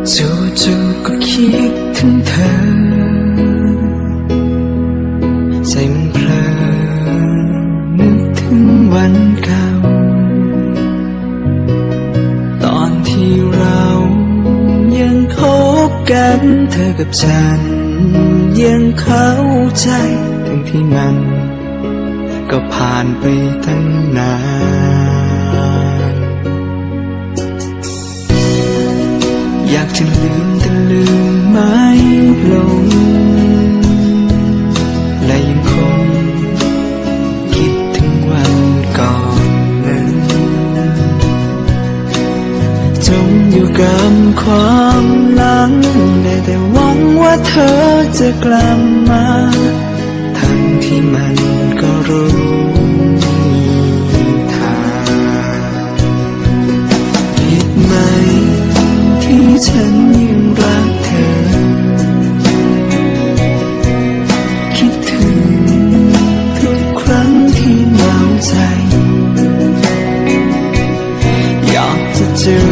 Dù dù có คิดถึงเธอ ใจมันเผลอ นึกถึงวันเก่า ตอนที่เรายังคบกัน เธอกับฉันยังเข้าใจ ทั้งที่มันก็ผ่านไปตั้งนาน อยากจะลืมแต่ลืมไม่ลง และยังคงคิดถึงวันก่อนนั้น จมอยู่กับความหลัง ได้แต่หวังว่าเธอจะกลับมา ทั้งที่มันก็รู้ไม่มีทาง ผิดไหมที่ฉันยังรักเธอ คิดถึงทุกครั้งที่เหงาใจ อยากจะเจอ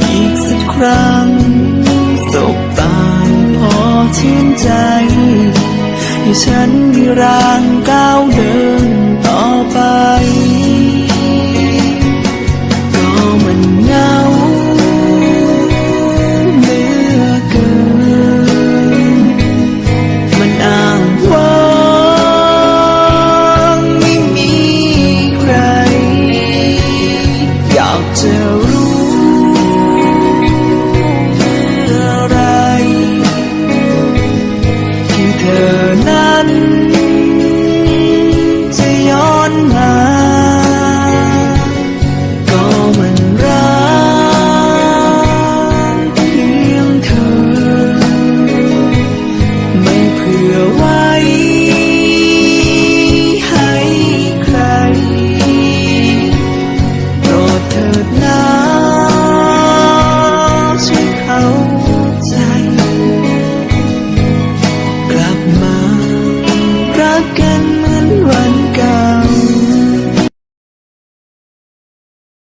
อีกสักครั้ง สบตาพอชื่นใจ ให้ฉันได้รั